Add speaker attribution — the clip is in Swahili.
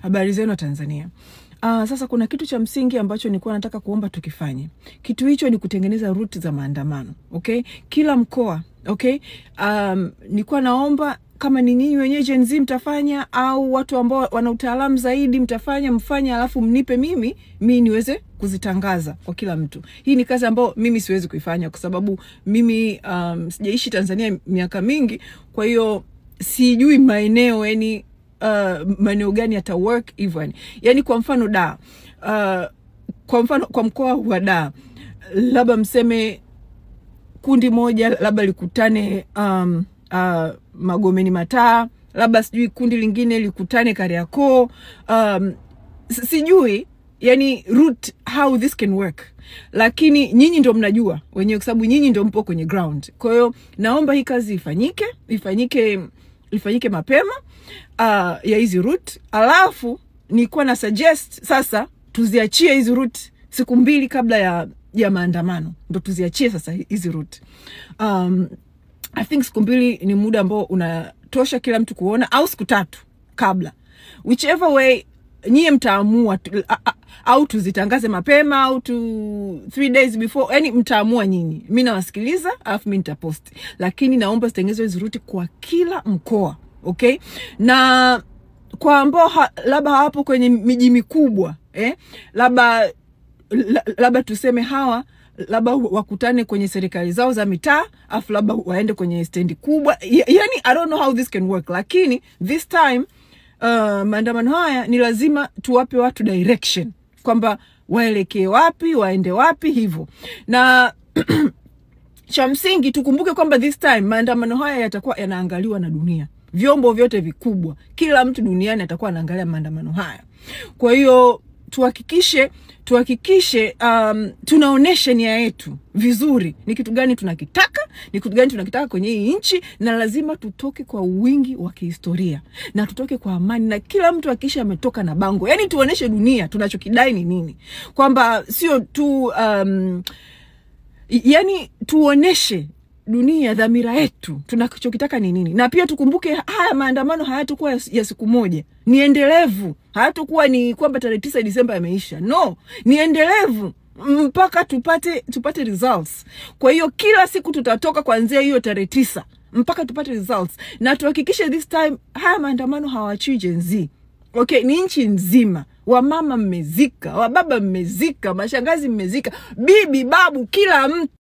Speaker 1: Habari zenu Tanzania. Sasa kuna kitu cha msingi ambacho nilikuwa nataka kuomba tukifanye. Kitu hicho ni kutengeneza route za maandamano. Okay? Kila mkoa, okay? Nilikuwa naomba kama ni nyinyi wenyewe Gen Z mtafanya au watu ambao wana utaalamu zaidi mtafanya, mfanye alafu mnipe mimi niweze kuzitangaza kwa kila mtu. Hii ni kazi ambayo mimi siwezi kuifanya kwa sababu mimi sijaishi Tanzania miaka mingi, kwa hiyo sijui maeneo yani maeneo gani yata work even. Yani kwa mfano Dar, kwa mfano kwa mkoa wa Dar, labda mseme kundi moja labda likutane Magomeni Mataa, labda sijui kundi lingine likutane Kariakoo, sijui yani route how this can work, lakini nyinyi ndio mnajua wenyewe kwa sababu nyinyi ndio mpo kwenye ground. Kwa hiyo naomba hii kazi ifanyike mapema ya hizi route, alafu nilikuwa na suggest sasa tuziachie hizi route siku 2 kabla ya maandamano, ndo tuziachie sasa hizi route. I think siku 2 ni muda ambao unatosha kila mtu kuona, au siku 3 kabla, whichever way nyie mtaamua, au tuzitangaze mapema au 3 days before, yani mtaamua nyinyi. Mimi nawasikiliza alafu mimi nitapost, lakini naomba zitengenezwe hizi route kwa kila mkoa, okay? Na kwa ambao labda hapo kwenye miji mikubwa, labda tuseme hawa labda wakutane kwenye serikali zao za mitaa, afu labda waende kwenye stendi kubwa. Yani I don't know how this can work, lakini this time maandamano haya ni lazima tuwape watu direction kwamba waelekee wapi, waende wapi hivyo. Na cha msingi tukumbuke kwamba this time maandamano haya yatakuwa yanaangaliwa na dunia, vyombo vyote vikubwa, kila mtu duniani atakuwa anaangalia maandamano haya. Kwa hiyo tuhakikishe tunaonesha nia yetu vizuri, ni kitu gani tunakitaka, ni kitu gani tunakitaka kwenye hii nchi, na lazima tutoke kwa wingi wa kihistoria na tutoke kwa amani, na kila mtu hakikisha ametoka na bango, yani tuoneshe dunia tunachokidai ni nini, kwamba sio tu yani tuoneshe dunia dhamira yetu tunachokitaka ni nini. Na pia tukumbuke haya maandamano hayatakuwa ya siku moja, ni endelevu. Hayatakuwa ni kwamba tarehe 9 Disemba yameisha. No, ni endelevu mpaka tupate results. Kwa hiyo kila siku tutatoka kuanzia hiyo tarehe 9 mpaka tupate results, na tuhakikishe this time haya maandamano hawaachii Gen Z. Okay, ni nchi nzima. Wamama mmezika, wababa mmezika, mashangazi mmezika, bibi, babu, kila mtu.